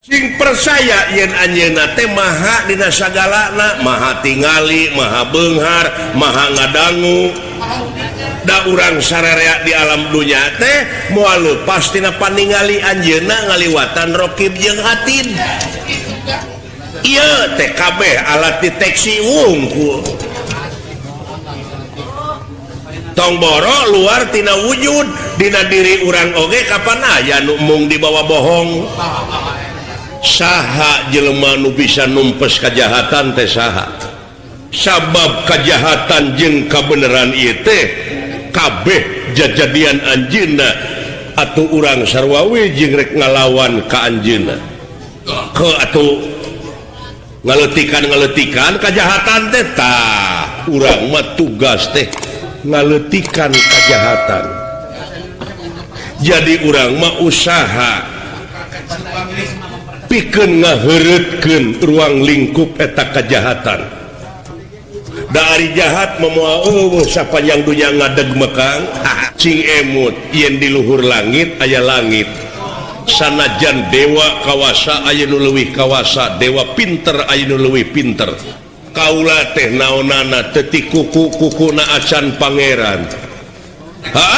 Sing percaya yen anjeunna teh maha dina sagalana, maha tingali, maha beunghar, maha ngadangu. Da urang sararea di alam dunya teh moal leupas tina paningali anjeunna ngaliwatan rokib jeung atid. Ieu teh kabeh alat deteksi wungkul. Tong boro luar tina wujud dina diri urang oge kapan aya nu mung dibawa bohong. Saha jelema nu bisa numpes kajahatan teh saha? Sabab kajahatan jeung kabeneran ieu teh kabeh jajadian anjeunna atuh urang sarua we jeung rek ngalawan ka anjeunna. Ke atuh ngaletikan-ngaletikan kajahatan teh tah urang mah tugas teh ngaletikan kajahatan. Jadi urang mah usaha pikeun ngaheureutkeun ruang lingkup eta kajahatan. Da ari jahat moal eueuh sapanjang dunya ngadeg mekang, cing emut yen di luhur langit aya langit. Sanajan dewa kawasa aya nu leuwih kawasa, dewa pinter aya nu leuwih pinter. Kaula teh naonana teu ti kuku-kukuna acan pangeran. Ha?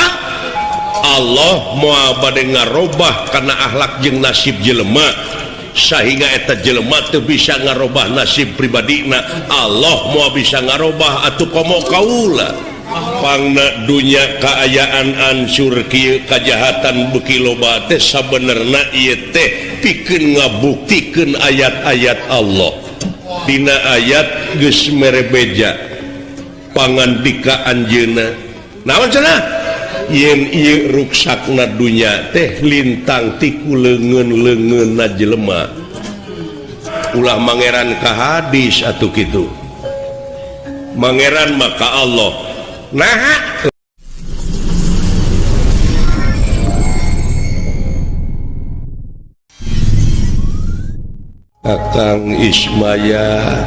Allah moal bade ngarobah kana akhlak jeung nasib jelema sehingga eta jelema teu bisa ngarobah nasib pribadina. Allah moal bisa ngarobah atuh komo kaula. Pangna dunya kaayaan ansur kieu kajahatan beuki loba teh sabenerna ieu teh pikeun ngabuktikeun ayat-ayat Allah. Dina ayat geus mere beja pangandika anjeunna. Naon cenah? Yen ieu ruksakna dunya teh lintang ti ku leungeun-leungeunna jelema. Ulah mangeran ka hadis atuh kitu. Mangeran maka Allah. Nah, Akang Ismaya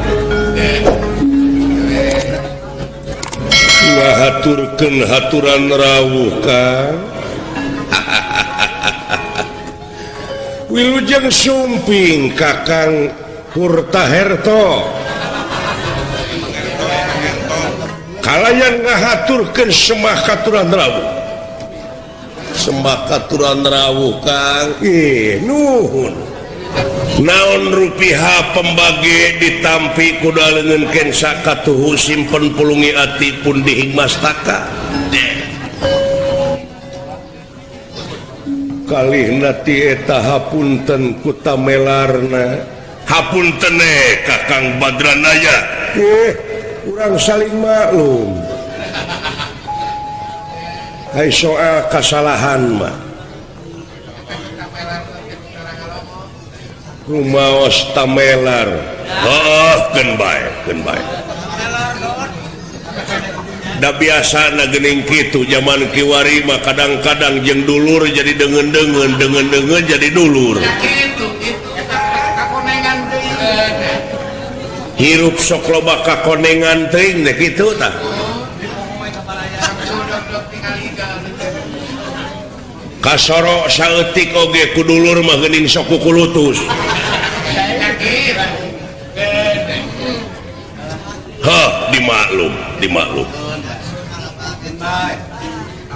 ngahaturkeun haturan rawuh Kang. Wilujeng sumping Kakang Hurtaherto kalayan ngahaturkeun semah katuran rawuh. Semah katuran rawuh Kang. Nuhun. Naon rupiah pembagi ditampi kuda leungeun kensa katuhu simpen pulungi ati pun dihing mastaka. Kalihna ti eta hapunten ku tamelarna. Hapunten Kakang Badranaya. Urang saling maklum. Hai soal kasalahan mah. Rumaos tamelar. Heuh, keun bae, keun bae. Da biasana geuning kitu jaman kiwari mah kadang-kadang jeung dulur jadi deungeun-deungeun, deungeun-deungeun jadi dulur. Hirup sok loba kakonengan teuing teh kitu tah. Kasoro saeutik oge ku dulur mah geuning sok kukulutus. Heh, dimaklum, dimaklum.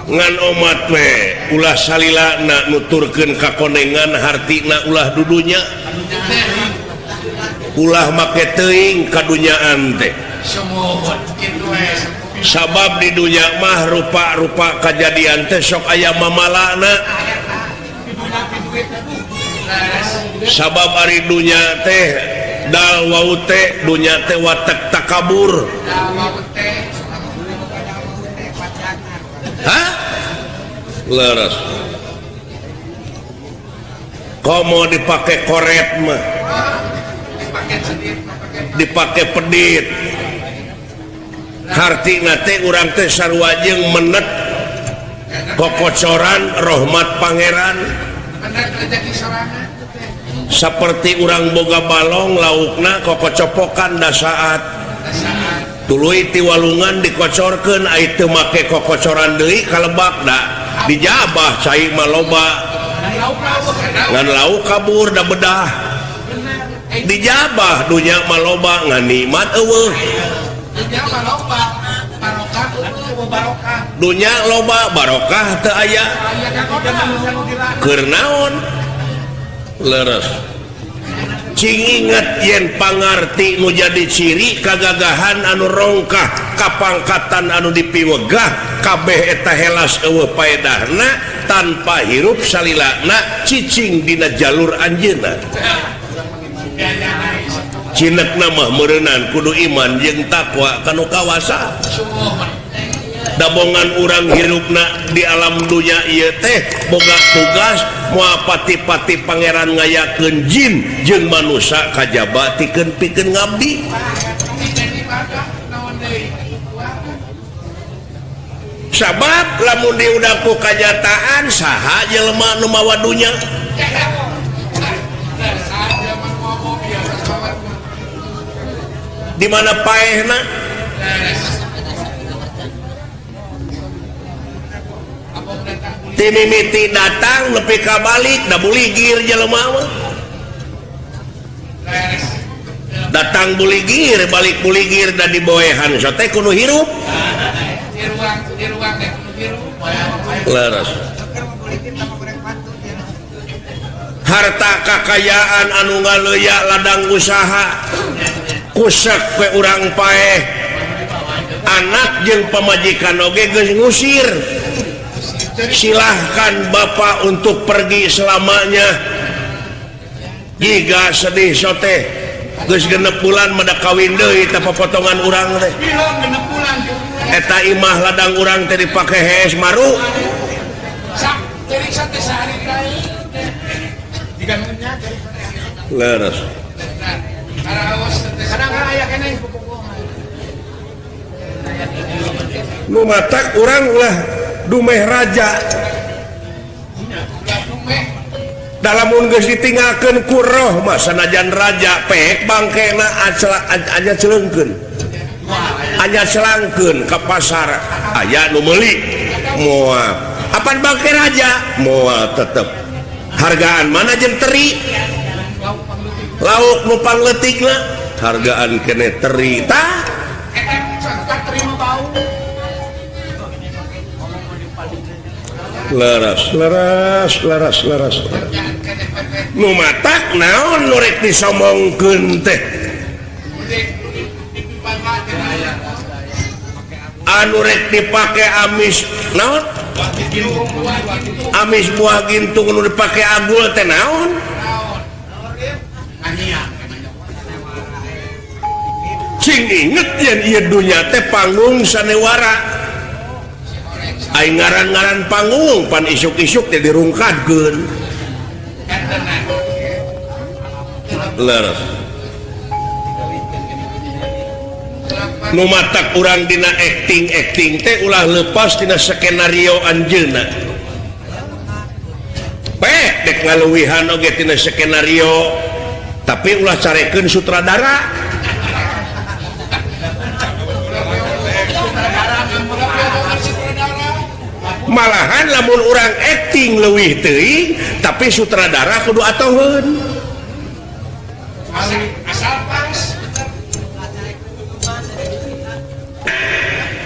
Ngan omat we ulah salilana nuturkeun kakonengan hartina ulah dudunya. Ulah make teuing kadunyaan teh. Sabab di dunya mah rupa-rupa kajadian teh sok aya mamalana. Sabab ari dunya teh dal wau teh dunya teh watek takabur. Hah? Leres. Komo dipake koret mah. Dipake pedit. Hartina teh urang teh sarua jeung menet kokocoran rahmat pangeran. Seperti urang boga balong laukna kokocopokan dasaat. Tuluy ti walungan dikocorkeun ai teu make kokocoran deui kalebak da dijabah cai mah loba. Ngan lauk kabur da bedah. Dijabah dunya mah loba ngan nikmat eueuh. Dunya loba barokah teu aya. Keur naon? Leres. Cing inget yen pangarti nu jadi ciri kagagahan anu rongkah kapangkatan anu dipiwegah kabeh eta helas eueuh paedahna tanpa hirup salilana cicing dina jalur anjeunna. Cinekna mah meureunan kudu iman jeung takwa kanu kawasa. Dabongan urang hirupna di alam dunya ieu teh boga tugas moal pati-pati pangeran ngayakeun jin jeung manusa kajaba tikeun pikeun ngabdi. Sabab lamun diudak ku kanyataan saha jelema nu mawa dunya? Di mana paehna? Timimiti datang nepi ka balik da buligir jelema mah. Datang buligir balik buligir da diboehan sate kudu hirup. Leres. Harta kakayaan anu ngaleya ladang usaha kusek we urang paeh. Anak jeung pamajikan oge geus ngusir. Silahkan bapak untuk pergi selamanya. Jika sedih sote geus genep bulan mada kawin deui teh potongan urang teh. Eta imah ladang urang teh dipake hees maru. Leres. Nu matak urang ulah dumeh raja. Dalamun geus ditinggalkeun ku roh mah sanajan raja pek bangkena anya celeungkeun. Anya selangkeun ka pasar aya nu meuli moal. Apan bangke raja moal tetep. Hargaan mana jeung teri? Lauk nu pangleutikna hargaan kene teri tah. Leres, leres, leres, leres. Nu matak naon nu rek disomongkeun teh? Anu rek dipake amis naon? Amis buah gintung nu dipake agul teh naon? Cing inget yen ieu dunya teh panggung sanewara. Aing ngaran-ngaran panggung pan isuk-isuk teh dirungkadkeun. Leres. Nu matak urang dina acting-acting teh ulah lepas dina skenario anjeunna. Pek dek ngaluwihan oge tina skenario, tapi ulah carekeun sutradara. Malahan lamun urang acting leuwih teuing tapi sutradara kudu atoheun. Asal pas.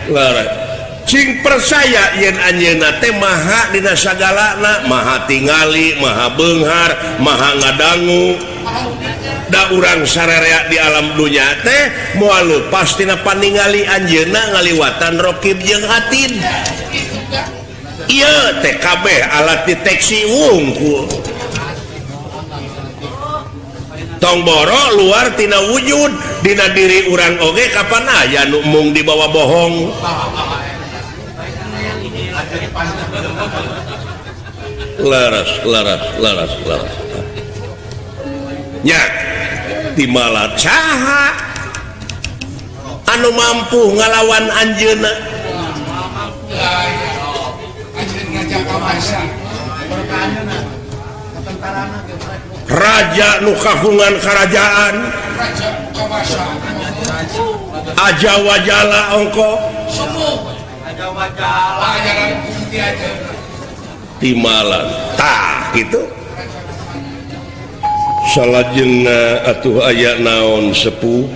Leres. Cing percaya yen anjeunna teh maha dina sagalana, maha tingali, maha beunghar, maha ngadangu. Da urang sararea di alam dunya teh moal leupas tina paningali anjeunna ngaliwatan rokib jeung atid. Ieu teh kabeh alat deteksi wungkul. Tong boro luar tina wujud dina diri urang oge kapan aya nu mung dibawa bohong. Leres, leres, leres, leres. Nya timalat saha anu mampu ngalawan anjeunna? Raja nu kagungan kerajaan aja wajala ongko timalan tah gitu. Salajengna atuh aya naon sepuh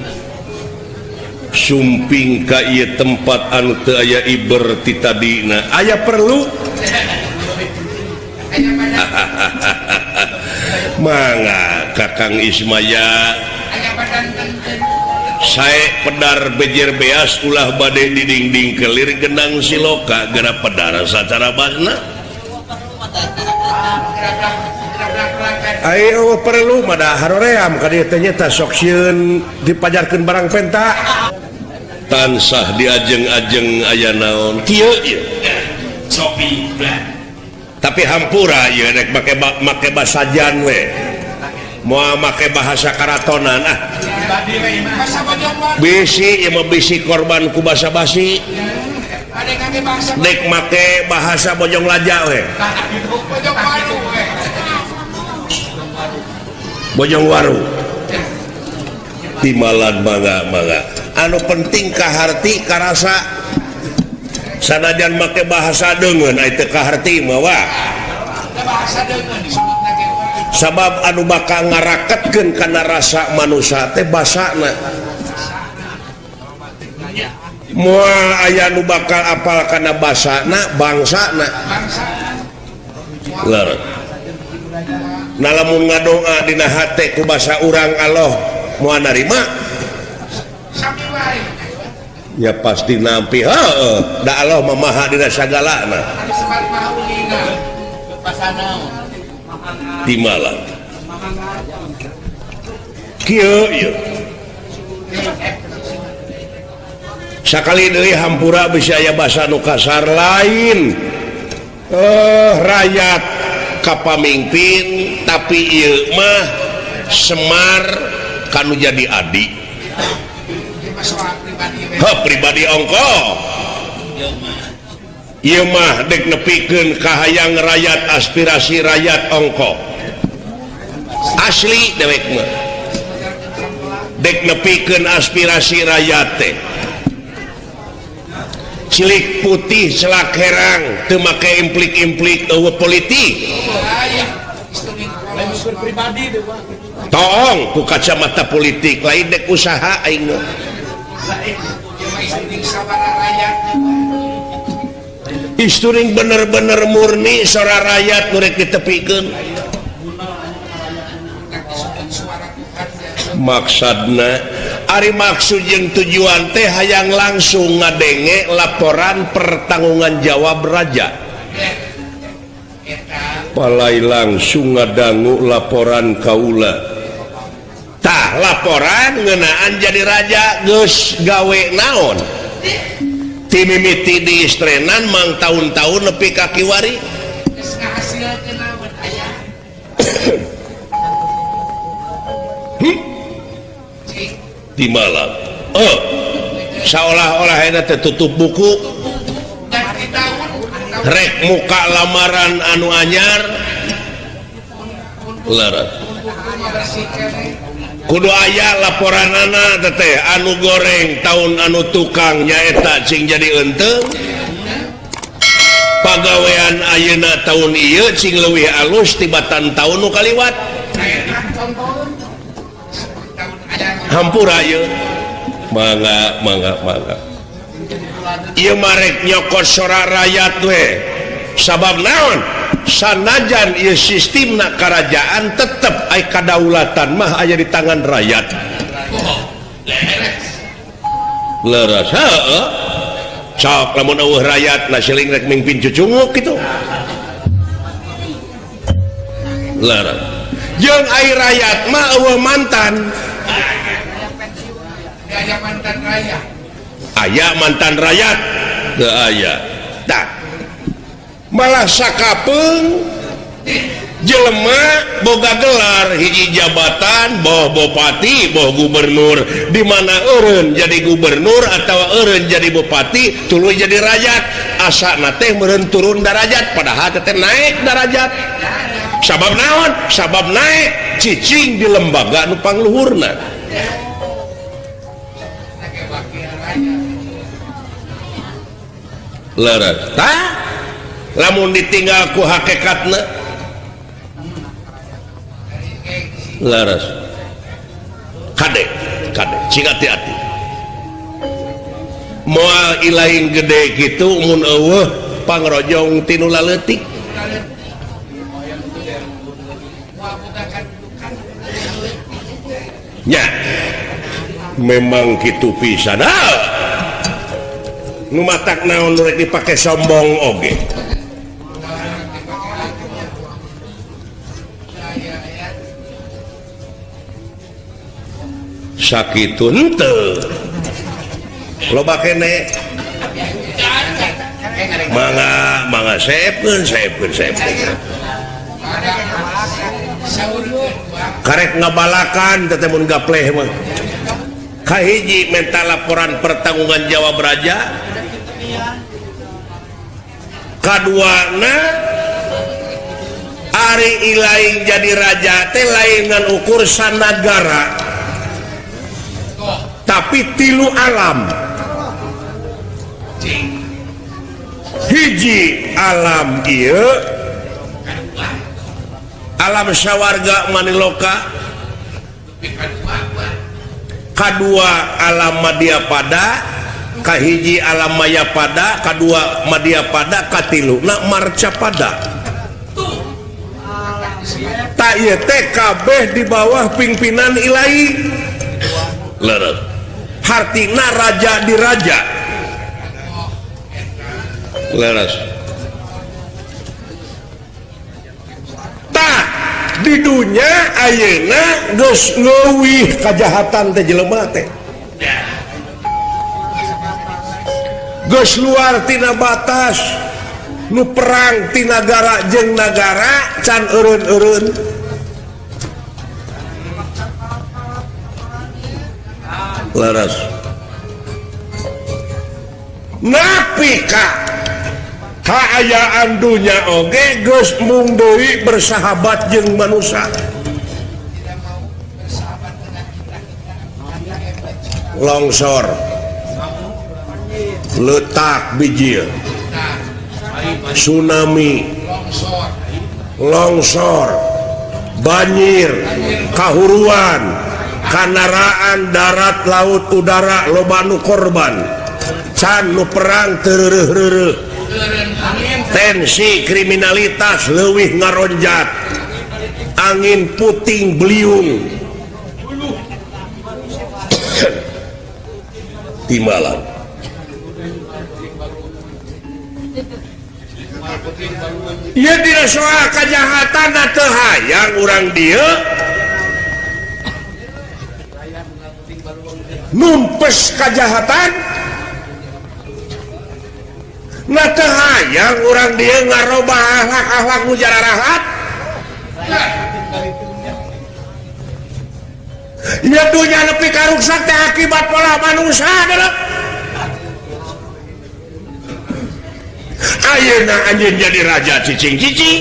sumping ka ieu tempat anu teu aya iber ti tadina aya perlu mangga Kakang Ismaya sae pedar bejer beas ulah bade didingding kelir genang siloka geura pedar sacara basna. Ayo perlu mah haroream ka dieu teh nyata sok sieun dipajarkeun barang penta tansah diajeng-ajeng aya naon kieu ieu sopi tapi hampura ieu rek make basajan we moal make bahasa karatonan ah bisi ieu mah bisi korban ku basa basi dek make bahasa Bojong Laja we Bojong Waru timalan mangga-mangga anu penting kaharti karasa sanajan make bahasa deungeun ai teu kaharti mah wah sabab anu bakal ngaraketkeun kana rasa manusia teh basana moal aya nu bakal apal kana basana bangsana leureuh. Nah lamun ngadoa dina hate ku basa urang Allah moal narima ya pasti nampi heueuh da Allah mah maha dina sagalana timalan kieu ieu sakali deui hampura bisi aya basa nu kasar lain rakyat ka pamingpin tapi ieu mah Semar kanu jadi adi heuh pribadi ongko ieu mah dek nepikeun kahayang rakyat aspirasi rakyat ongko asli dewek mah dek nepikeun aspirasi rakyat teh cilik putih celak herang teu make implik-implik eueuh politik toong ku kacamata politik lain dek usaha aing mah isturing bener-bener murni sora rakyat nu rek ditepikeun maksudna ari maksud jeung tujuan teh hayang langsung ngadenge laporan pertanggungan jawab raja palai langsung ngadangu laporan kaula tah laporan ngeunaan jadi raja geus gawe naon ti mimiti diistrenan mang taun-taun nepi ka kiwari geus ngahasilkeun naon aya di malam oh seolah-olah eta teh tutup buku rek muka lamaran anu anyar leureuh kudu aya laporanana teh anu goreng tahun anu tukang nyaeta cing jadi eunteng pagawean ayeuna tahun ieu cing leuwih alus tibatan tahun nu kaliwat hampura ieu mangga mangga mangga ieu marek nyokot sora rakyat we sabab naon sanajan ieu sistemna kerajaan tetep ai kadaulatan mah aya di tangan rakyat leres heueuh sok lamun eueuh rakyat na siling rek mingpin cucunguk kitu leres jeung ai rakyat mah eueuh mantan aya mantan rakyat aya mantan rakyat teu aya tah malah sakapeung jelema boga gelar hiji jabatan boh bupati boh gubernur di mana eureun jadi gubernur atawa eureun jadi bupati tuluy jadi rakyat asana teh meureun turun darajat padahal teh naik darajat sabab naon sabab naik cicing di lembaga nu pangluhurna leres tah lamun ditinggal ku hakikatna Laras kade kade cing hati-hati moal ilaing gede kitu mun eueuh pangrojong tinu laleutik nya memang kitu pisan nu matak naon rek dipake sombong oge sakitu henteu loba kene mangga mangga seepkeun seepkeun seepkeun karek ngabalakan teh mun gapleh mah kahiji menta laporan pertanggungan jawab raja kaduana ari ilaing jadi raja teh lain ngan ukur sanagara tapi tilu alam hiji alam ieu alam sawarga maniloka kadua alam madyapada kahiji alam mayapada kadua madyapada katiluna marcapada tak ieu teh kabeh di bawah pimpinan ilahi leres hartina raja di raja leres tah di dunya ayeuna geus leuwih kajahatan teh jelema teh geus luar tina batas nu perang ti nagara jeung nagara can eureun-eureun leres napi ka kaayaan dunya oge geus mung deui bersahabat jeung manusia longsor letak bijil tsunami longsor banjir kahuruan kanaraan darat laut udara loba nu korban can nu perang teu tensi kriminalitas leuwih ngaronjat angin puting beliung timbalan ieu dina soal kajahatan teu hayang urang dieu numpes kajahatan na teu hayang urang dieu ngarobah akhlak-akhlak nu jararahat ieu dunya nepi ka ruksak teh akibat pola manusia deuleu ayeuna anjeun jadi raja cicing-cicing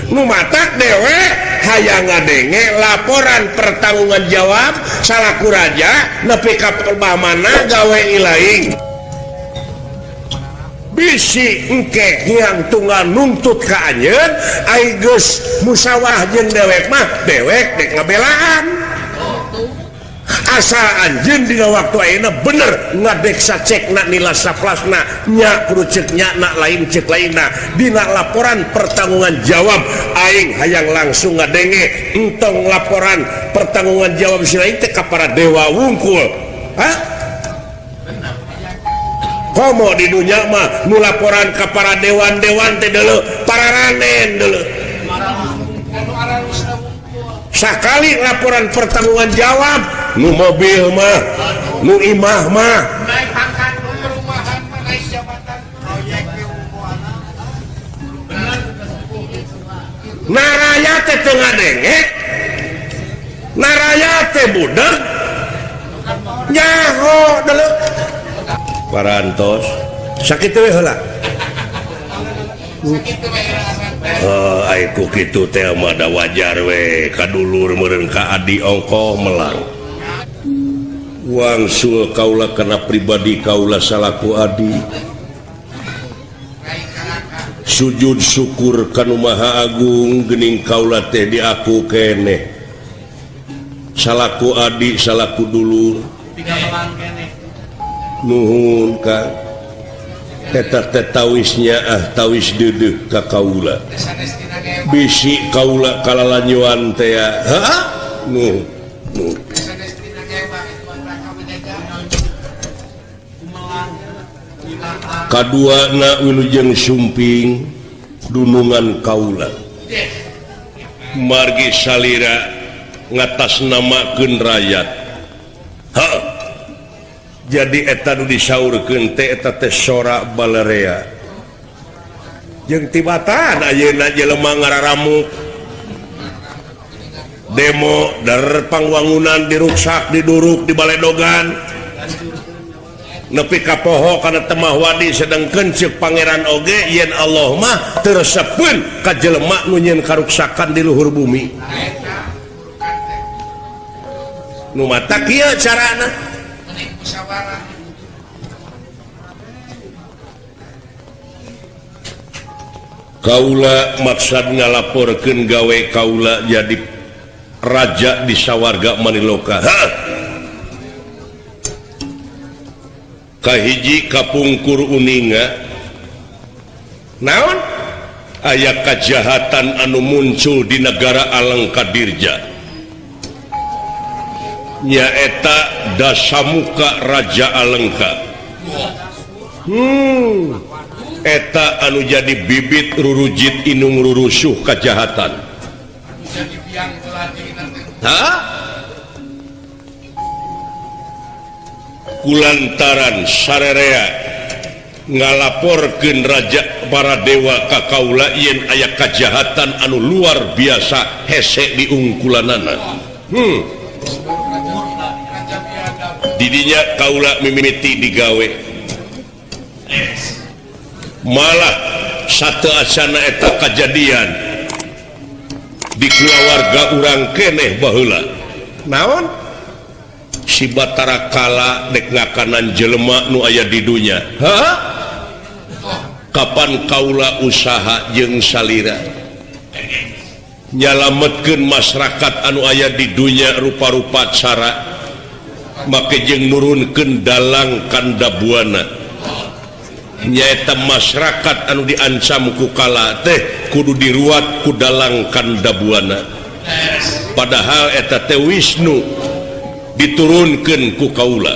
nu matak dewe hayang ngadenge laporan pertanggungan jawab salaku raja nepi ka mana gawe ilaing bisi engke hiang tunggal nuntut ka anjeun ai geus musyawarah jeung dewek mah dewek dek ngabelaan asal anjeun dina waktu ayeuna bener ngadeksa cekna nila saplasna nya kudu ceuk nya na lain ceuk lainna dina laporan pertanggungan jawab aing hayang langsung ngadenge entong laporan pertanggungan jawab si lain teh ka para dewa wungkul ha komo di dunya mah nu laporan ka para dewan-dewan teh deuleu pararanen deuleu sakali laporan pertanggungan jawab nu mobil mah nu imah mah naik pangkat perumahan mah naik jabatan proyek naraya teh teu ngadenge naraya teh budeg nyaho deuleu parantos sakitu we heula sakitu we. Oh, ai ku kitu teh mah da wajar we kadulur meureun ka adi ongkoh melang wangsul kaula kana pribadi kaula salaku adi sujud syukur kanu Maha Agung geuning kaula teh diaku keneh Salaku adik salaku dulur nuhun ka eta teh tawisnya ah tawis deudeuh ka kaula bisi kaula kalalanjuan teh ha nuhun kadua na wilujeng sumping dunungan kaula margi salira ngatasnamakeun rakyat. Ha jadi eta nu disaurkeun teh eta teh sora balerea jeung tibatan ayeuna jelema ngararamuk demo dar pangwangunan diruksak diduruk di baledogan nepi ka poho kana temah wadi sedengkeun ceuk pangeran oge yen Allah mah teu resepeun ka jelema nu nyieun karuksakan di luhur bumi. Nu mata kieu carana kaula maksad ngalaporkeun gawe kaula jadi raja di sawarga Maniloka. Ha kahiji kapungkur uninga naon aya kajahatan anu muncul di negara Alengkadirja nyaeta Dasamuka Raja Alengka. Eta anu jadi bibit rurujit inung rurusuh kajahatan. Hah? Kulantaran sarerea ngalaporkeun raja para dewa ka kaula yen aya kajahatan anu luar biasa hese diungkulanana. Didinya kaula mimiti digawe malah satu acana eta kajadian di kulawarga urang keneh baheula. Naon? Si Batara Kala dek ngakanan jelema nu aya di dunya. Ha? Kapan kaula usaha jeung salira nyalametkeun masyarakat anu aya di dunya rupa-rupa cara make jeung nurunkeun dalang Kandabuana nyaeta masyarakat anu diancam ku Kala teh kudu diruat ku dalang Kandabuana. Padahal eta teh Wisnu diturunkeun ku kaula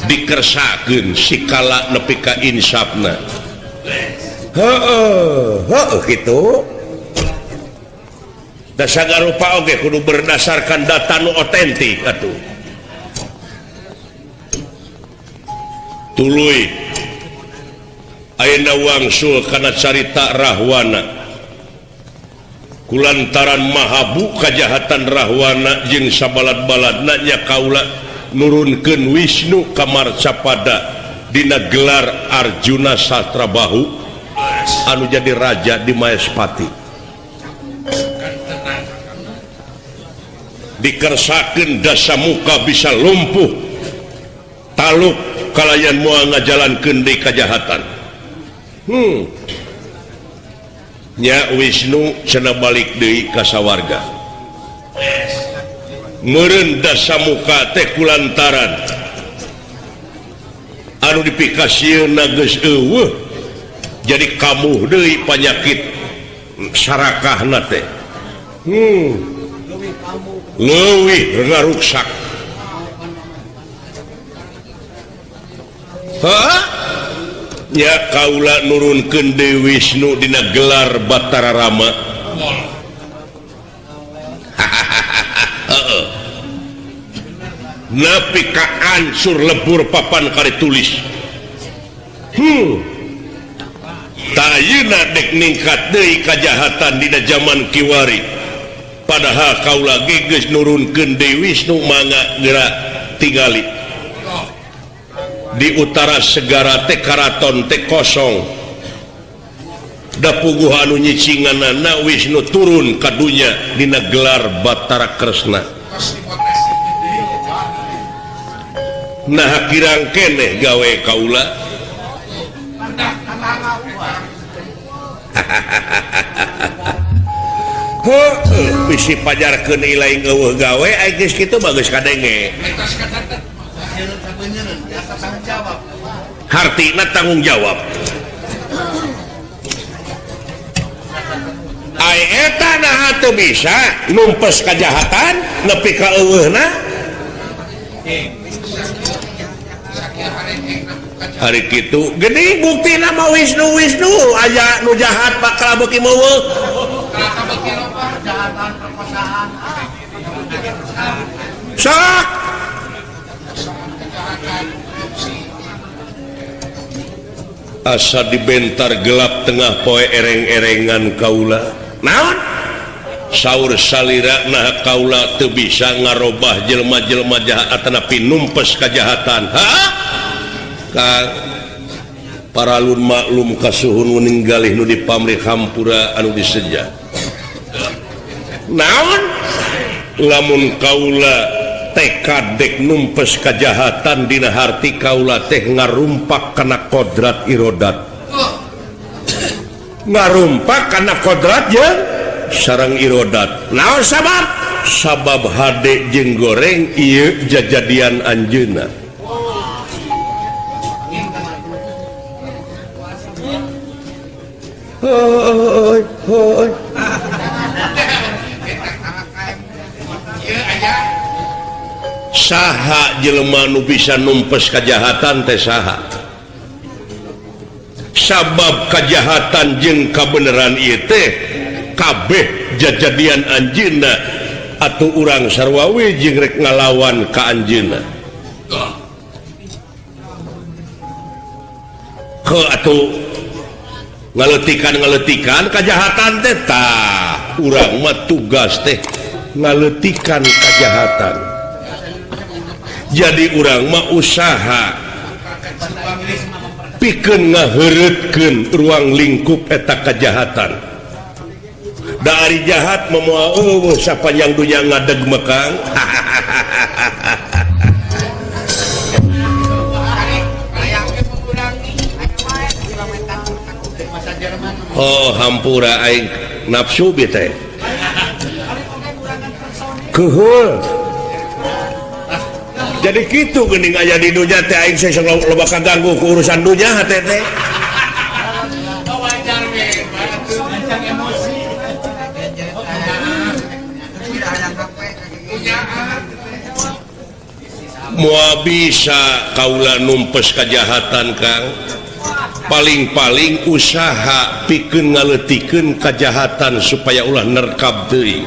dikersakeun si Kala nepi ka insafna. Heueuh heueuh kitu da sagarupa oge kudu berdasarkan data nu otentik atuh. Tuluy ayeuna wangsul kana carita Rahwana kulantaran mahabu kajahatan Rahwana jeung sabalad-baladna nya kaula nurunkeun Wisnu ka Marcapada dina gelar Arjuna Sastrabahu anu jadi raja di Maespati. Dikersakeun Dasamuka bisa lumpuh taluk kalayan moal ngajalankeun deui kajahatan. Nya Wisnu cenah balik deui ka sawarga. Meureun Dasamuka teh kulantaran anu dipikasieunna geus eueuh jadi kamuh deui panyakit sarakahna teh. Leuwih ngaruksak. Hah? Ya kaula nurunkeun deui Wisnu dina gelar Batara Rama. Nepi ka ancur lebur papan kari tulis. Tayina dek ningkat deui kajahatan dina zaman kiwari. Padahal kaula ge geus nurunkeun deui Wisnu mangga geura tingali. Di utara segara teh karaton teh kosong. Da puguh anu nyicinganana Wisnu turun ka dunya dina gelar Batara Kresna. Nah kirang keneh gawe kaula. Heuh bisi pajarkeun ilaing eueuh gawe ai geus kitu bagus kadenge. Hartina tanggung jawab. Ai eta naha teu bisa numpes kajahatan nepi ka eueuhna. Hari kitu geuning buktina mah Wisnu Wisnu aya nu jahat bakal beuki meueuh. Sok asa dibentar gelap tengah poe ereng-erengan kaula. Naon? Saur salira nah kaula teu bisa ngarobah jelema-jelema jahat atanapi numpes kajahatan. Ha? Ka paralun maklum kasuhun ninggalih nu dipamrih hampura anu diseja. Naon? Lamun kaula tekad dek numpes kajahatan dina harti kaula teh ngarumpak kana kodrat irodat. Ngarumpak kana kodrat jeung sareng irodat. Naon sabab? Sabab hade jeung goreng ieu jajadian anjeunna. Hoi hoi. Saha jelema nu bisa numpes kajahatan teh saha? Sabab kajahatan jeung kabeneran ieu teh kabeh jajadian anjeunna atuh urang sarua we jeung rek ngalawan ka anjeunna. Heuh atuh ngaletikan-ngaletikan kajahatan teh tah urang mah tugas teh ngaletikan kajahatan. Jadi urang mah usaha pikeun ngaheureutkeun ruang lingkup eta kajahatan. Da ari jahat moal eueuh sapanjang dunya ngadeg mekang. Oh hampura aing nafsu bi teh. Keuheul. Jadi kitu geuning aya di dunya teh aing sing loba kaganggu ku urusan dunya hate teh. Moal bisa kaula numpes kajahatan Kang. Paling-paling usaha pikeun ngaleutikeun kajahatan supaya ulah nerkab deui.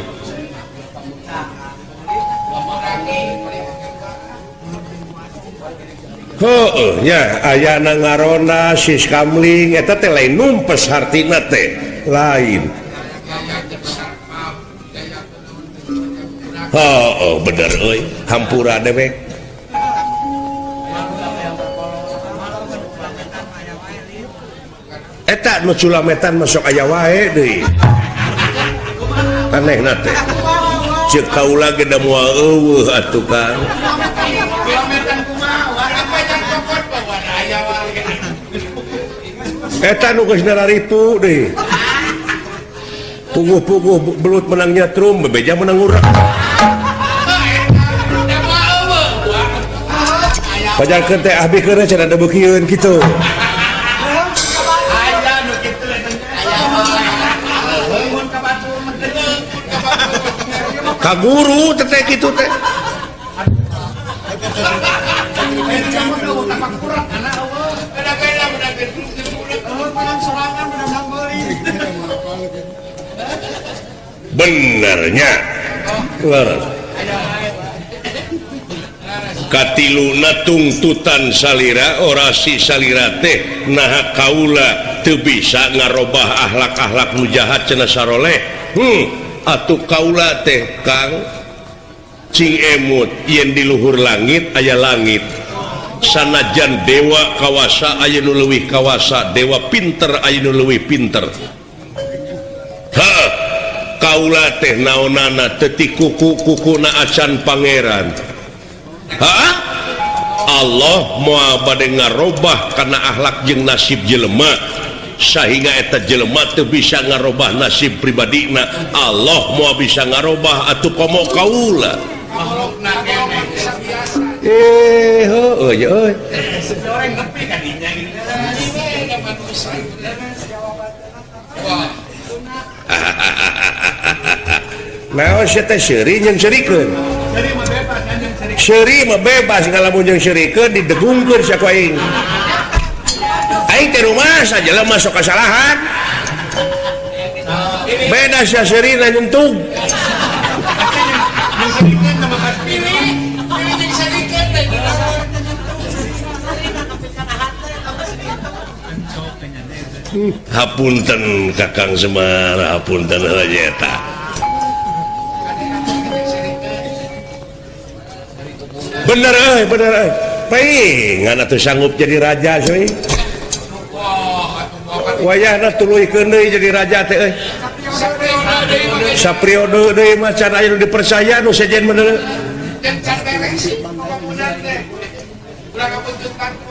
Heueuh nya ayana ngaronda siskamling eta teh lain numpes hartina teh lain. Heueuh bener euy hampura dewek. Eta nu culametan masuk aya wae deui. Anehna teh. Ceuk kaula ge da moal eueuh atuh Kang. Eta nu geus nararipu deui. Puguh-puguh belut menang nyetrum, bebeja menang urang. Pajarkeun teh abdi keun cenah da beukieun kitu. Ka guru teh kitu teh. Benernya katiluna tungtutan salira orasi salira teh naha kaula teu bisa ngarobah akhlak-akhlak nu jahat cenah saroleh. Atuh kaula teh Kang cing emut yen di luhur langit aya langit sanajan dewa kawasa aya nu leuwih kawasa, dewa pinter aya nu leuwih pinter. Ha kaula teh naonana teu ti kuku-kukuna acan pangeran. Ha Allah moal bade ngarobah kana akhlak jeung nasib jelema sehingga eta jelema teu bisa ngarobah nasib pribadina. Allah moal bisa ngarobah atuh komo kaula. Heueuh euy. Naon sia teh seuri jeung seurikeun? Seuri mah bebas ngalamun jeung seurikeun didegungkeun sia ku aing. Aing teh rumah jelema sok kasalahan. Beda sia seurina nyentuh. Hapunten Kakang Semar, hapunten heula eta. Bener euy, bener euy. Paingan atuh sanggup jadi raja seuy. Wayahna tuluykeun deui jadi raja teh euy. Sapriode deui mah can aya nu dipercaya nu sejen bener.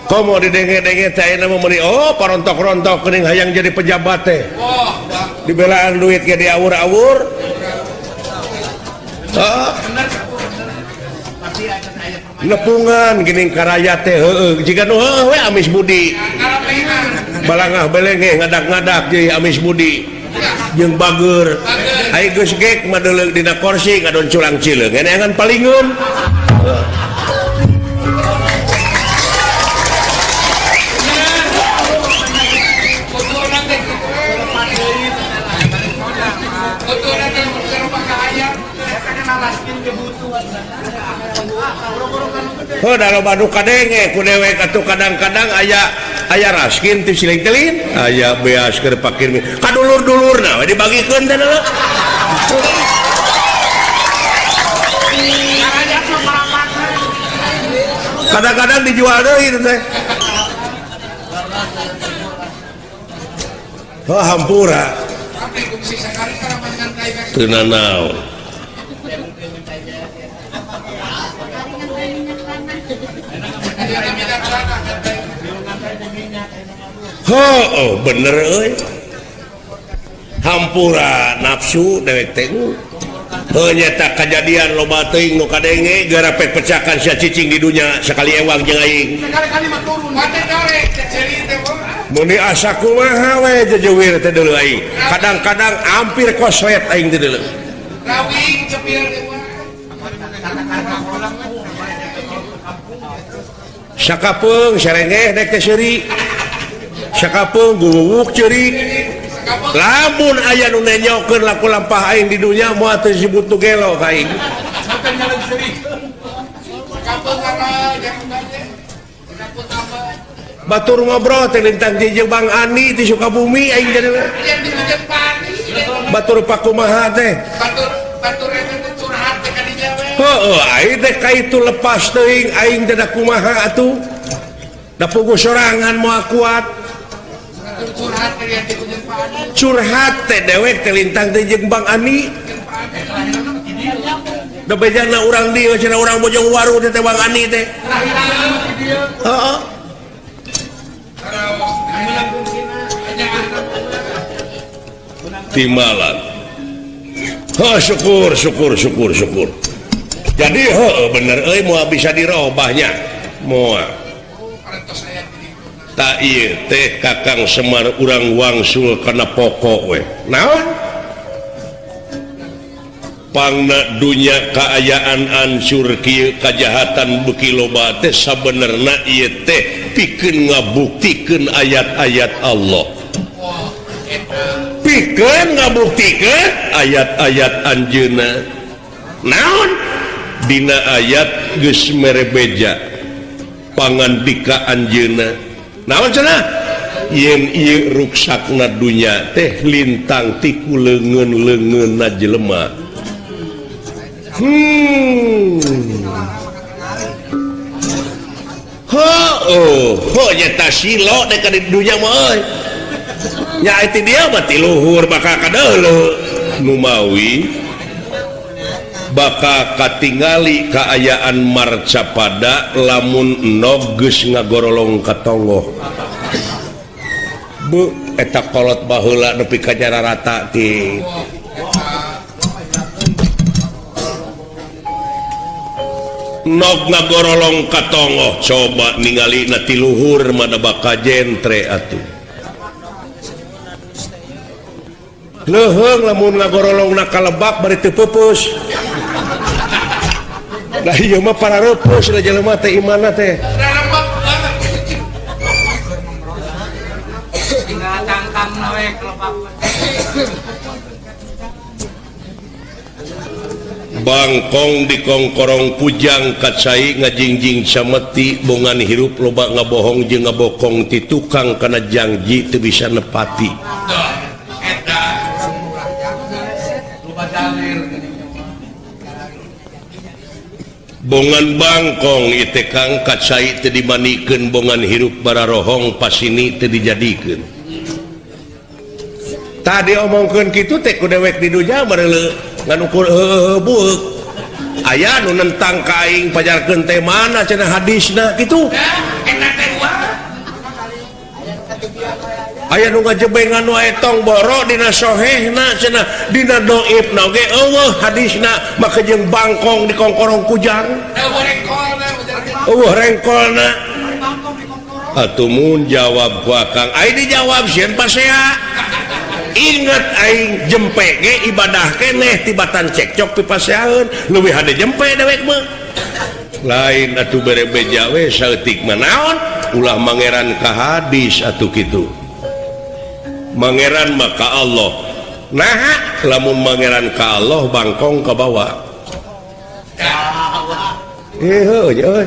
Komo didenge-denge teh ayeuna mah meuni oh parontok-rontok geuning hayang jadi pejabat teh. Dibelaan duit ge diawur-awur. Heeh. Nepungan geuning karaya teh heueuh jiga nu heueuh we amis budi. Balangah belengeh ngadak-ngadak jeung amis budi jeung bageur. Ai geus gek mah deuleu dina kursi ngadon curang cileung eneangan palingeun. Heuh da loba nu kadenge ku dewek atuh kadang-kadang aya aya raskin ti siling telin aya beas keur pakir kadulur-dulurna we dibagikeun teh deuleu. Kadang-kadang dijual deui teh. Heuh hampura. Teu nanaon. Oh, bener euy. Hampura nafsu dewek teh. Heuh nyata kajadian loba teuing nu kadenge geura pecakan sia cicing di dunya sakali ewang jeung aing. Sakali-kali mah turun. Mun asa kumaha we jejeuwir teh deuleu aing. Kadang-kadang hampir koslet aing teh deuleu. Rawing cepil teh. Sakapeung sarengeh dek teh seuri. Sakapeung guwuk ceurik. Lamun aya nu nenyokeun laku lampah aing di dunya moal teu disebut nu gelo ka aing. Batur ngobrol teh lintang jeung Bang Ani ti Sukabumi aing jadi. Batur pakumaha teh. Batur eta curhat teh ka dinya we. Heueuh aing teh ka itu lepas teuing aing teh da kumaha atuh. Da puguh sorangan moal kuat. Curhat teh dewek teh lintang teh jeung Bang Ani. Da bejana urang dieu cenah urang Bojong Waru teh Bang Ani teh. Heeh. Timalan. Heuh syukur syukur syukur syukur. Jadi heuh bener euy moal bisa dirobahnya. Moal. Tak ieu teh Kakang Semar urang wangsul kana pokok we. Naon? Pangna dunya kaayaan ancur kieu kajahatan beuki loba teh sabenerna ieu teh pikeun ngabuktikeun ayat-ayat Allah. Pikeun ngabuktikeun ayat-ayat anjeunna. Naon? Dina ayat geus mere beja pangandika anjeunna. Naon cenah? Yen ieu ruksakna dunya teh lintang ti ku leungeun-leungeunna jelema. Heuh, heuh nyata silo dek ka di dunya mah euy. Nya ti dia mah ti luhur bakal kadeuleu. Numawi bakal katingali kaayaan marcapada lamun nog geus ngagorolong ka tonggoh. Bu Eta kolot baheula nepi ka jararata ti. Nog ngagorolong ka tongoh coba ningali na ti luhur mah da bakal jentre atuh. Leuheung lamun ngagorolongna ka lebak bari teu peupeus. Lah ieu mah parareupus da jelema teh imanna teh. Bangkong dikongkorong pujang kacai ngajingjing cameti bongan hirup loba ngabohong jeung ngabokong ti tukang kana jangji teu bisa nepati. Bongan bangkong ieu kang kacai teu dimanikeun bongan hirup bararohong pasini teu dijadikeun. Tadi omongkeun kitu teh ku dewek di dunya bareuleuh ngan ukur heueuh bueuk. Aya nu nentang ka aing pajarkeun teh mana cenah hadisna kitu. Aya nu ngajebengan wae tong boro dina sohehna cenah dina doibna oge eueuh hadisna maka jeung bangkong dikongkorong kujang. Eueuh rengkolna. Atuh mun jawab ku akang, ai dijawab sieun pasea. Ingat aing jempe ge ibadah keneh tibatan cekcok pipaseaeun leuwih hade jempe dewek mah. Lain atuh bere beja we saeutik mah naon ulah mangeran ka hadis atuh kitu. Mangeran mah ka Allah. Naha lamun mangeran ka Allah bangkong ka bawa. Heuh euy.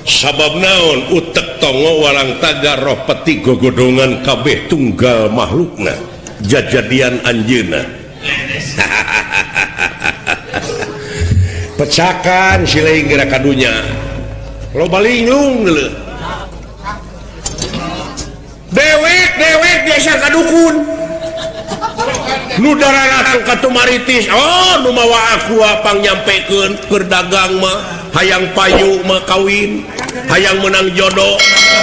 Sabab naon utek tongo walang tagar roh peti gogodongan kabeh tunggal makhlukna jajadian anjeunna. Pecakan sileing geura ka dunya loba linglung deuleu. Dewek dewek biasa ka dukun nu daratang ka tumaritis, oh nu mawa aku apang nyampekeun keur dagang mah hayang payu mah kawin hayang menang jodoh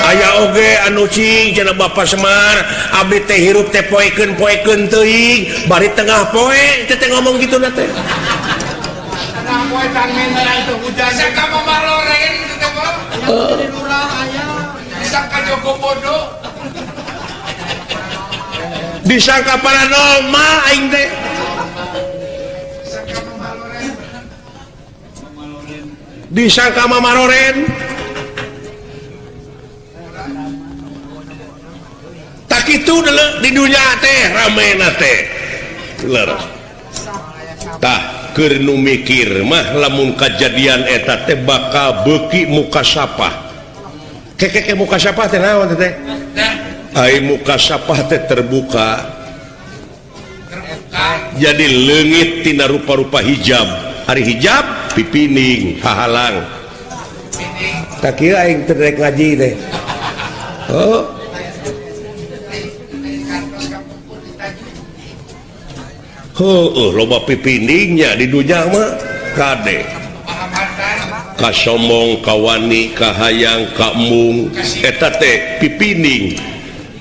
aya oge anu cing cenah Bapak Semar abdi teh hirup teh poekeun-poekeun teuing bari tengah poe teh ngomong kitu na teh. Tengah poe can minta itu hujan sangka mamaloren kitu teh mah. Lurah aya disangka Joko Bodo. Disangka paranormal aing teh. Disangka mamaroren. Tak itu di dunia teh ramena teh. Leres. Tah keur nu mikir mah lamun kajadian eta teh bakal beuki muka sapah. Kekeke muka sapah teh naon teh? Ai muka sapah teh terbuka. Jadi leungit tina rupa-rupa hijab. Ari hijab pipining hahalang. Tak kieu aing teu rek ngaji teh. Oh. Heueuh loba pipiningnya di dunya mah kade. Kasombong, kawani, kahayang, kaembung eta teh pipining.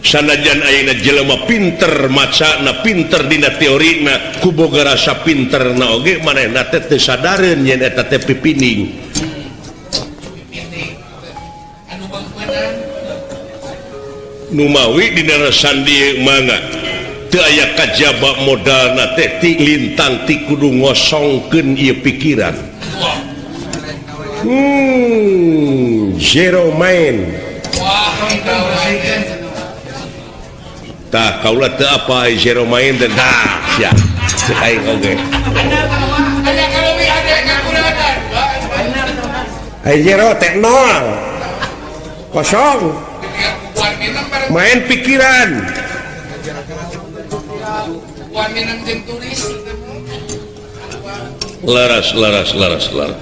Sanajan ayeuna jelema pinter macana, pinter dina teorina, ku boga rasa pinterna oge manehna teh teu sadareun yen eta teh pipining. Numawi dina resan dieu mangga teu aya kajaba modalna teh ti lintang ti kudu ngosongkeun ieu pikiran. Zero mind. Tah kaula teu apa zero mind teh tah sia. Cek aing oge. Ai zero teh nol. Kosong. Main pikiran. Laras laras laras laras.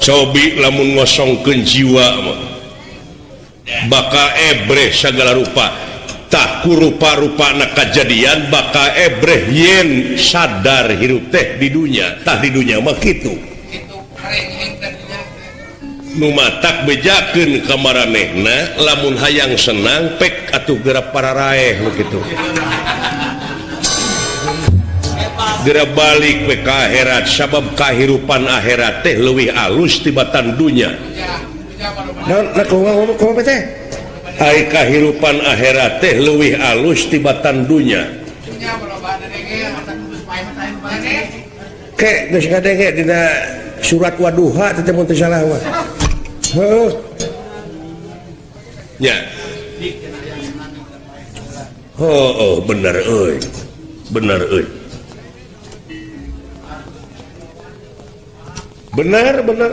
Cobi lamun ngosongkeun jiwa mah bakal ebreh segala rupa. Tah ku rupa-rupana kajadian bakal ebreh yen sadar hirup teh di dunya. Tah di dunya mah kitu. Nu matak bejakeun ka maranehna lamun hayang senang pek atuh geura pararaeh nu kitu. Geura balik we ka akhirat sabab kahirupan akhirat teh leuwih alus tibatan dunya. Naon kumaha kumaha teh? Ai kahirupan akhirat teh leuwih alus tibatan dunya. Ke geus ngadenge dina surat Waduha teh mun teu salah mah. Heuh. Nya. Heuh, bener euy. Bener euy. Bener bener.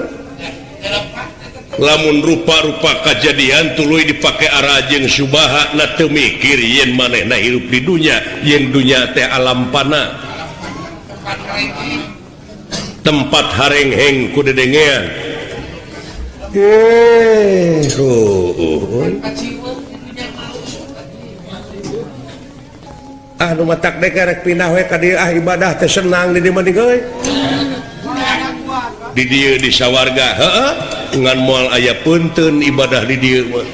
Lamun rupa-rupa kajadian tuluy dipake arajeng subaha na teu mikir yen manehna hirup di dunya, yen dunya teh alam pana. Tempat harengheng ku dedengean. Ah nu matak dek rek pindah we ka dieu ah ibadah teh senang di dieu mah euy. Di dieu di sawarga heueuh ngan moal aya peunteun ibadah di dieu mah.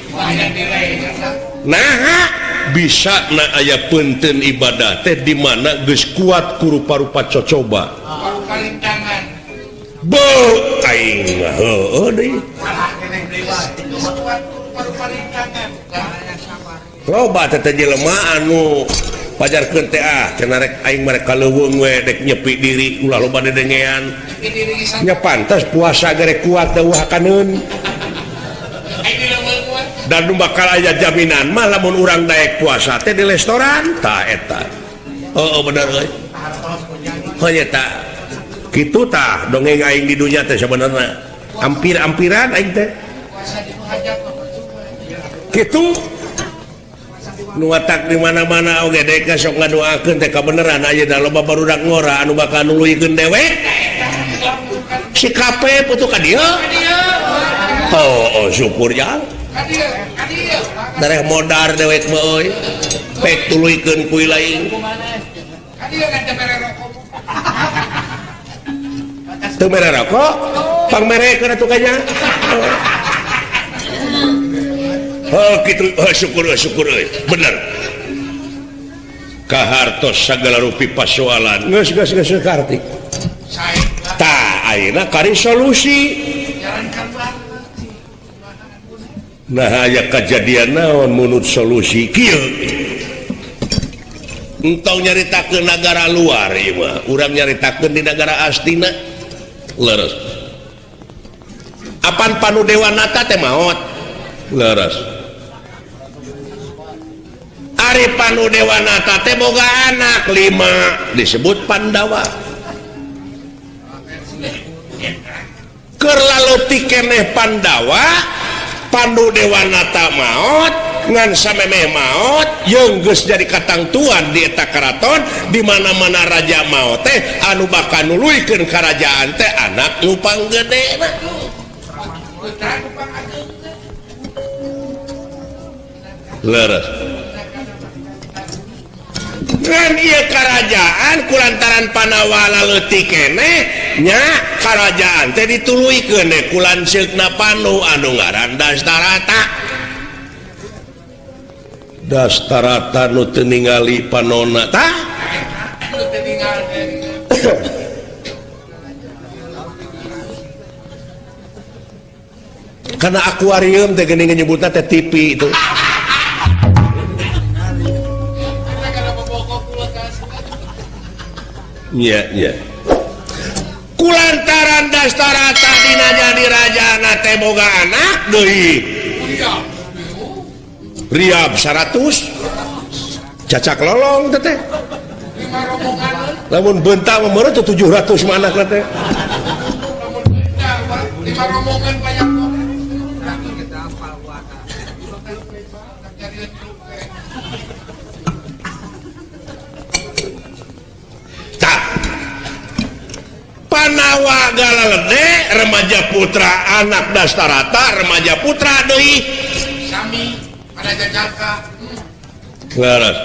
Naha bisa na aya peunteun ibadah teh di mana geus kuat ku rupa-rupa cocoba. Beuh aing mah heueuh deui. Loba teh jelema anu pajarkeun teh ah cenah rek aing mah rek ka leuweung we dek nyepi diri ulah loba dedengean. Nya pantas puasa gere kuat teh wahakaneun. Dan nu bakal aya jaminan mah lamun urang daek puasa teh di restoran tah eta. Heueuh bener euy. Heuh eta. Kitu tah dongeng aing di dunya teh sabenerna. Ampir-ampiran aing teh. Kitu nu watak di mana-mana oge dek sok ngadoakeun teh kabeneran ayeuna loba barudak ngora anu bakal nuluykeun dewek. Si kape putu ka dieu. Oh, syukur jang. Dareh modar dewek mah euy. Pek tuluykeun kuy lain. Teu mere rokok, pangmerekeun atuh kanya. Oh kitu, oh, syukur syukur euy. Bener. Kahartos sagala rupi pasoalan. Geus geus geus karti. Tah ayeuna kari solusi. Nah aya kajadian naon munut solusi kieu. Entong nyaritakeun nagara luar ieu mah, urang nyaritakeun di nagara astina. Leres. Apan Panudewanata teh maot. Leres. Ari Panudewanata teh boga anak 5 disebut Pandawa. Keur laleutik keneh Pandawa, Panudewanata maot, ngan samemeh maot jeung geus jadi katangtuan di eta karaton di mana-mana raja maot teh anu bakal nuluykeun karajaan teh anak nu panggedena. Leres. Ngan ieu karajaan kulantaran Pandawa laleutik keneh nya karajaan teh dituluykeun ku lanceukna Pandu anu ngaran Dastarata. Dastarata nu teu ningali panona tah karena akuarium teh geuning nyebutna teh TV itu. Nya nya kulantaran Dastarata dina jadi rajana teh boga anak deui. Riab 100 cacak lolong teh. Lamun bentang mah 700 mah anakna teh. Tah. Panawa galalede remaja putra anak Dastarata remaja putra deui. Sami. Leres.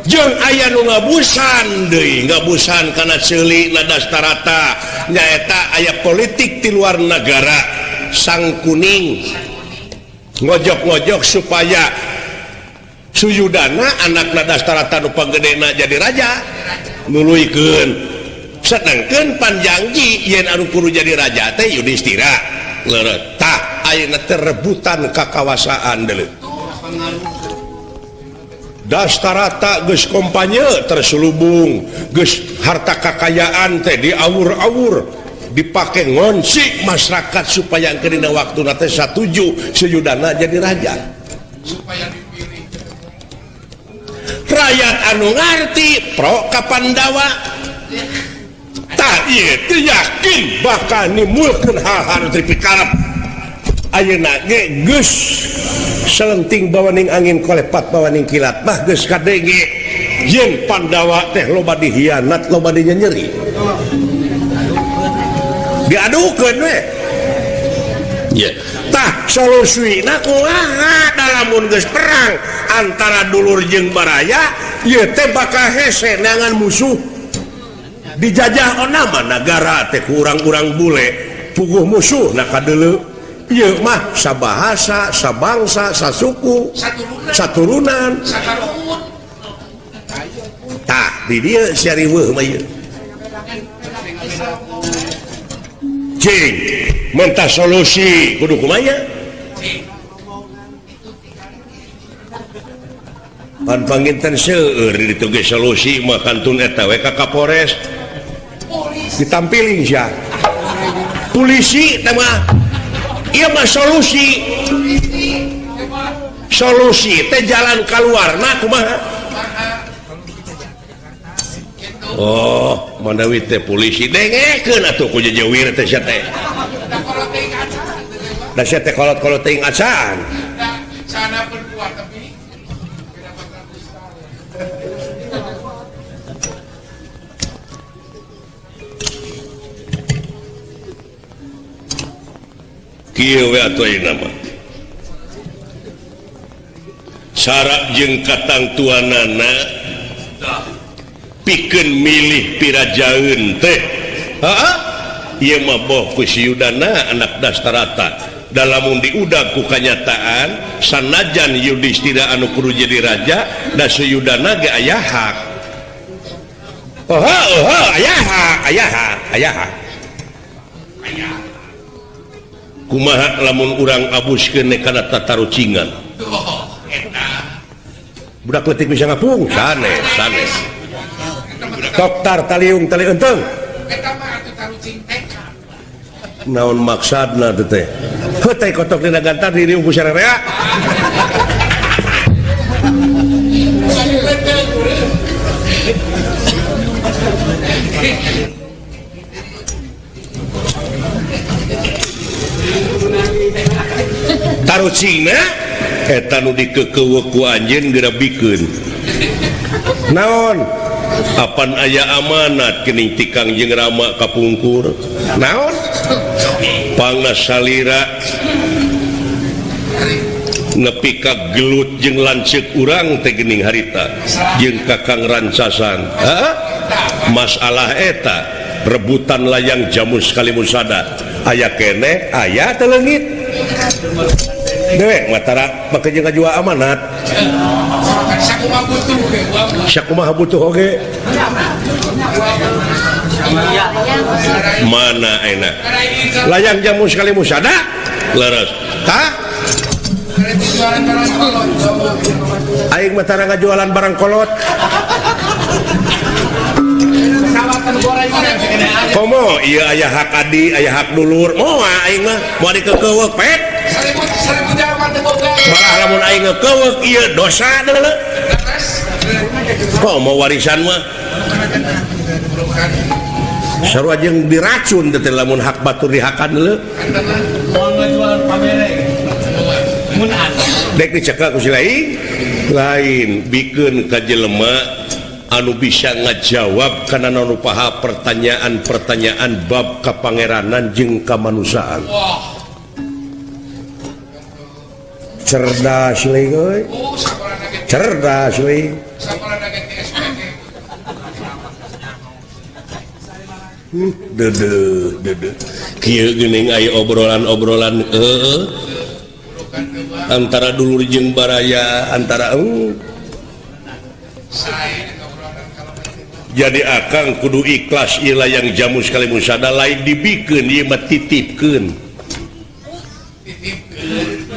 Jeung aya nu ngabusan deui, ngabusan kana ceuli na Dastarata nyaeta aya politik di luar negara Sang Kuning ngojok-ngojok supaya Suyudana anakna Dastarata nu panggedena jadi raja nuluykeun. Sedangkeun panjangji yen anu kudu jadi raja teh Yudhistira. Leres. Tah ayeuna teh rebutan kakawasaan deuleu. Dastarata geus kompanye terselubung, geus harta kakayaan teh diawur-awur, dipake ngonsi masyarakat supaya engke dina waktuna teh satuju Suyudana jadi raja. Supaya dipilih. Rakyat anu ngarti pro ka Pandawa. Tah ieu teu yakin bakal nimulkeun hal-hal nu pikarep. Ayeuna ge geus selenting bawaning angin kolepat bawaning kilat mah geus kadenge yen Pandawa teh loba dihianat loba dinyenyeri diadukeun we. Tah solusina kumaha dalamun geus perang antara dulur jeung baraya ieu teh bakal hese neangan musuh dijajah onama nagara teh ku urang-urang bule puguh musuh na kadeuleu. Ieu mah sabahasa, sabangsa, sasuku, saturunan. Tah di dieu sia riweuh mah ieu. Cing, mentah solusi kudu kumaha? Pan panginten seueur di ditu ge solusi mah kantun eta we ka Kapolres. Ditampiling sia. Polisi teh mah ieu mah solusi. Solusi teh jalan kaluarna kumaha? Oh, manawi teh polisi dengekeun atuh ku jejewir teh sia teh. Da sia teh kolot-kolot teuing acan. Sana berbuat tapi kieu we atuh ayeuna mah. Sarap jeung katangtuanana pikeun milih pirajaeun teh. Heeh. Ieu mah boh ku Suyudana anak Dastarata. Dalamun diudag ku kanyataan sanajan Yudhistira anu kudu jadi raja da Suyudana ge aya hak. Oh, oh, aya hak, aya hak, aya hak. Kumaha lamun urang abuskeun kana tatarucingan. Budak leutik bisa ngapung sanes, sanes. Toktar taliung tali eunteng. Eta mah atuh tarucing TK. Naon maksudna teh teh? Heuh teh kotok dina gantar diriung ku sararea. Tarucingna eta nu dikekeuweuk ku anjeun geura bikeun. Naon? Apan aya amanat geuning ti Kangjeng Rama kapungkur. Naon? Pangna salira nepi ka gelut jeung lanceuk urang teh geuning harita jeung Kakang Rancasan. Heeh? Masalah eta rebutan layang jamus kalimusada aya keneh aya teu leungit. Dewek matara make jeung ngajual amanat. Sakumaha butuh ge. Sakumaha butuh oge. Mana enak. Layang jamu sekali musada. Leres. Tah? Aing matara ngajualan barang kolot. Komo ieu aya hak adi, aya hak dulur. Moal aing mah moal dikekeuweuk pet. Malah lamun aing ngekeuweuk ieu dosa deuleu. Komo warisan mah. Sarua jeung diracun teh lamun hak batur dihakan deuleu. Dek dicekak ku si lain, lain bikeun ka jelema anu bisa ngajawab kana narupaha pertanyaan-pertanyaan bab kapangeranan jeung kamanusiaan. Cerdas leuy euy. Cerdas leuy. Dedeh dedeh. Kieu geuning aya obrolan-obrolan heueuh. Antara dulur jeung baraya, antara Jadi akang kudu ikhlas ieu layang jamu sekali musada lain dibikeun ieu mah titipkeun.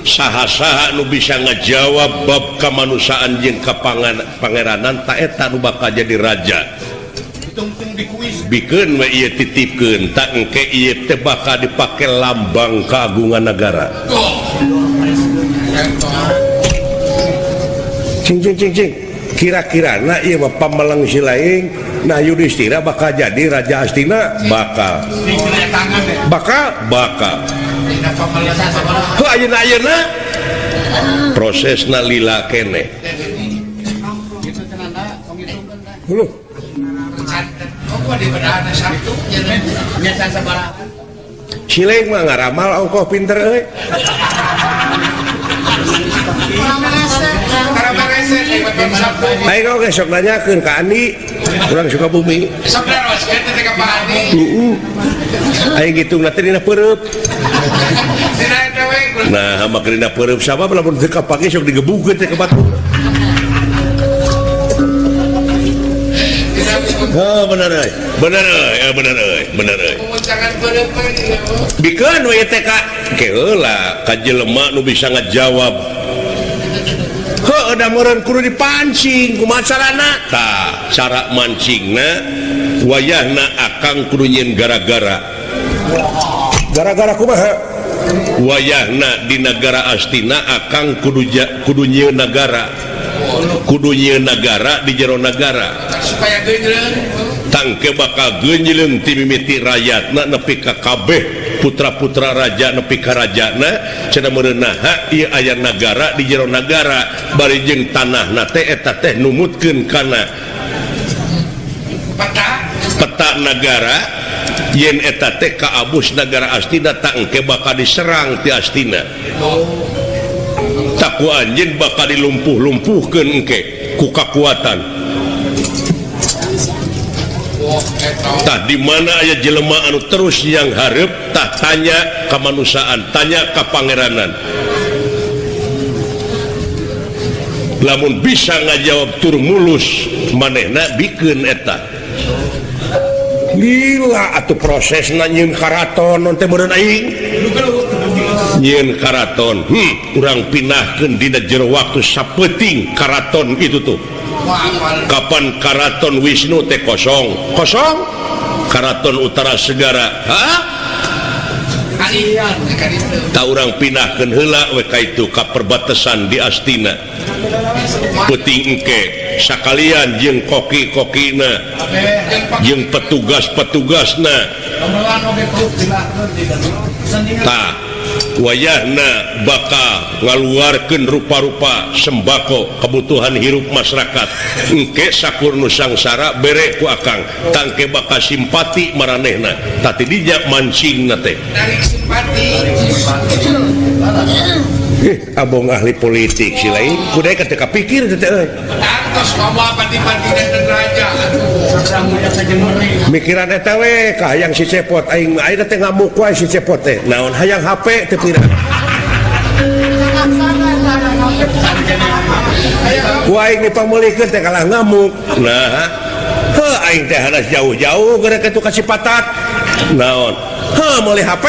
Saha-saha nu bisa ngajawab bab kamanusiaan jeung kapangeranan ta eta nu bakal jadi raja. Bikeun we ieu titipkeun tak engke ieu teh bakal dipake lambang kagungan negara. Cing cing cing cing. Kira-kira na ieu mah pameleng si laing nah Yudhistira bakal jadi raja Astina bakal. Bakal bakal. Heuh ayeuna ayeuna prosesna lila keneh. Heuh. Cileng mah ngaramal ongkoh pinter euy. Ayo oge sok nanyakeun ka Andi, urang Sukabumi. Sok naroskeun teh ka Pak Andi. Heeh. Aing ngitungna teh dina peureub. Nah, make dina peureub sabab lamun teu kapake sok digebukeun teh ka batur. Oh, bener euy. Bener euy, ya bener euy, bener euy. Bikeun we teh ka keheula ka jelema nu bisa ngajawab. Heuh da meureun kudu dipancing, kumaha carana? Tah, cara mancingna wayahna akang kudu nyieun gara-gara. Gara-gara kumaha? Wayahna di nagara Astina akang kudu kudu nyieun nagara. Kudu nyieun nagara di jero nagara supaya genjleung tangke bakal genjleung ti mimiti rakyatna nepi ka kabeh putra-putra raja nepi ka rajana cenah meureun naha ieu aya nagara di jero nagara bari jeung tanahna teh eta teh numutkeun kana peta nagara yen eta teh kaabus nagara Astina tangke bakal diserang ti Astina. Taku anjeun bakal dilumpuh-lumpuhkeun engke ku kakuatan. Tah di mana aya jelema anu terus yang hareup tah tanya kamanusiaan, tanya ka pangeranan. Lamun bisa ngajawab tur mulus manehna bikeun eta. Lila atuh prosesna nyieun karaton non teh meureun aing. Nyieun karaton, urang pindahkeun dina jero waktu sapeuting karaton itu tuh. Kapan karaton Wisnu teh kosong? Kosong? Karaton Utara Segara. Hah? Ta urang pindahkeun heula we ka itu ka perbatasan di Astina. Peuting engke sakalian jeung koki-kokina, jeung petugas-petugasna. Tah wayahna bakal ngaluarkeun rupa-rupa sembako kebutuhan hirup masyarakat engke sakur nu sangsara bere ku akang tangke bakal simpati maranehna tah ti dinya mancingna teh tarik simpati. Abong ahli politik si lain kudu ka teu kapikir teh euy. Tangtos ngomong pati-pati dan raja. Mikiran eta we ka hayang si Cepot aing ayeuna teh ngamuk wae si Cepot teh. Naon hayang HP teu pira. Ku aing dipameulikeun teh kalah ngamuk. Nah, heuh aing teh hanas jauh-jauh gara kitu ka Cipatat. Naon? Heuh meuli HP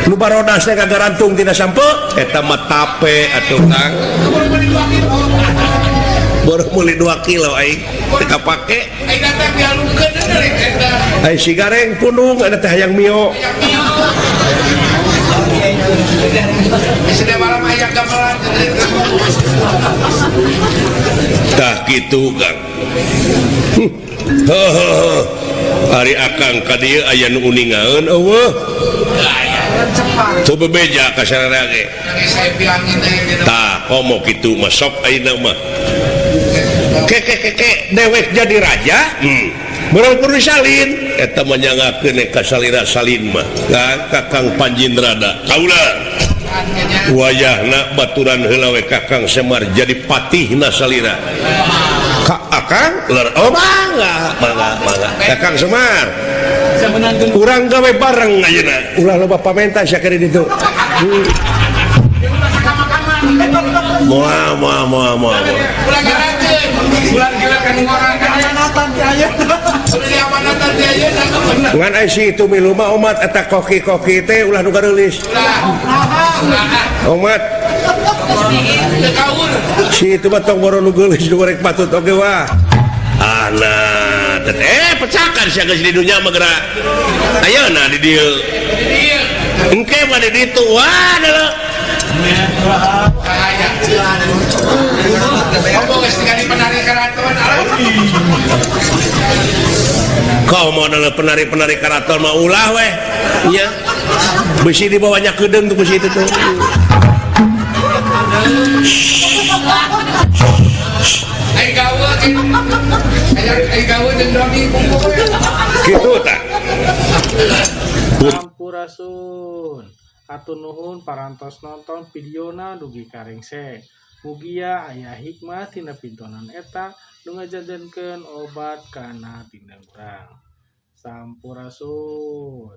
nu barodas teh kagarantung tina sampe eta mah tape atuh Kang. Baru meuli 2 kilo aing teu kapake. Aing teh pialungkeun eta. Ai si gareng pundung eta teh hayang mio. Tah kitu Kang. Ari akang ka dieu aya nu uningaeun eueuh. Tuh bebeja ka sararea ge. Tah komo kitu mah sok ayeuna mah. Ke ke ke ke dewek jadi raja. Meureun kudu salin eta mah nyangakeun ka salira salin mah. Ka Kakang Panjindrada. Kaula. Wayahna baturan heula we Kakang Semar jadi patihna salira. Ka Akang ler oh mangga mangga mangga. Kakang Semar. Urang gawe bareng ayeuna. Ulah loba pamenta sia keur ditu. Moal moal moal moal. Ulah ngarakeun. Ulah gila kan ngorang amanatan ti ayeuna. Amanatan ti ayeuna. Ngan ai si itu milu mah omat eta koki-koki teh ulah nu gareulis. Omat. Si itu mah tong boro nu geulis nu gorek patut oge wah. Ah nah, pecakan sia geus di dunya mah geura. Ayeuna di dieu. Engke mah di ditu wah deuleu. Kau mau adalah penari-penari keraton mah ulah weh. Iya. Besi di bawahnya kedeung tuh besi itu tuh. Gitu tah. Sampurasun. Hatur nuhun parantos nonton videona dugi ka rengse. Mugia aya hikmah tina pintonan eta nu ngajajankeun obat kana tindak urang. Sampurasun.